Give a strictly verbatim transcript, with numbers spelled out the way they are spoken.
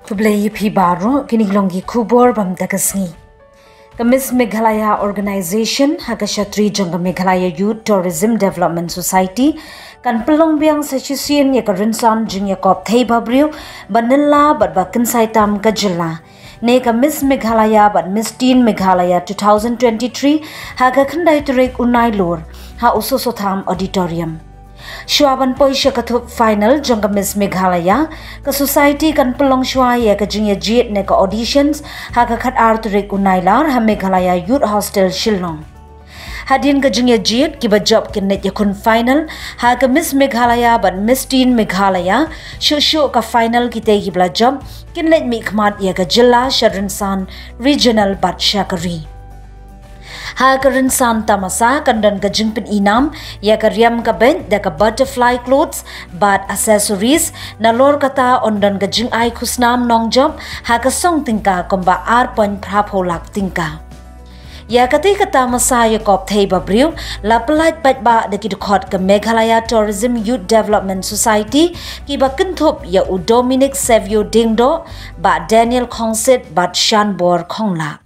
Khublei ïa phi baroh, kine ki long ki khubor ba mynta ka sngi. Ka Miss Meghalaya Organization ha ka shatri jong ka Meghalaya Youth Tourism Development Society kan pynlong biang sa shisien ïa ka rynsan jingïakop thei ba briew ba nylla bad ba kynsai tam ka jylla, ne ka Miss Meghalaya bad Miss Teen Meghalaya two thousand twenty-three ha ka khyndai tarik u Nailur ha u Sosotham Auditorium. Shuwa ban poi sha ka thup final jong ka Miss Meghalaya, ka Society kan pynlong shuwa ïa ka jingïajied ne ka auditions ha ka khatar tarik u Nailar ha Meghalaya Youth Hostel Shillong. Hadien ka jingïajied, kiba jop kin leit ïakhun final ha ka Miss Meghalaya bad Miss Teen Meghalaya. Shuh shuh ka final, kitei kiba la jop kin leit mihkhmat ïa ka jylla sha rynsan regional bad sha ka ri. Ha ka rynsan tamasa kan don ka jingpyni nam ïa ka riam ka beit da ka butterfly clothes bad accessories. Nalor kata yn don ka jingai khusnam nongjop ha ka song tyngka kumba ar point phra phew lak tyngka. Ïa katei ka tamasa ïakop thei ba briew la pyllait paidbah da ki dkhot ka Meghalaya Tourism Youth Development Society, kiba kynthup ïa u Dominic Savio Diengdoh, Bah Daniel Khongsit bad Shanbor Khonglah.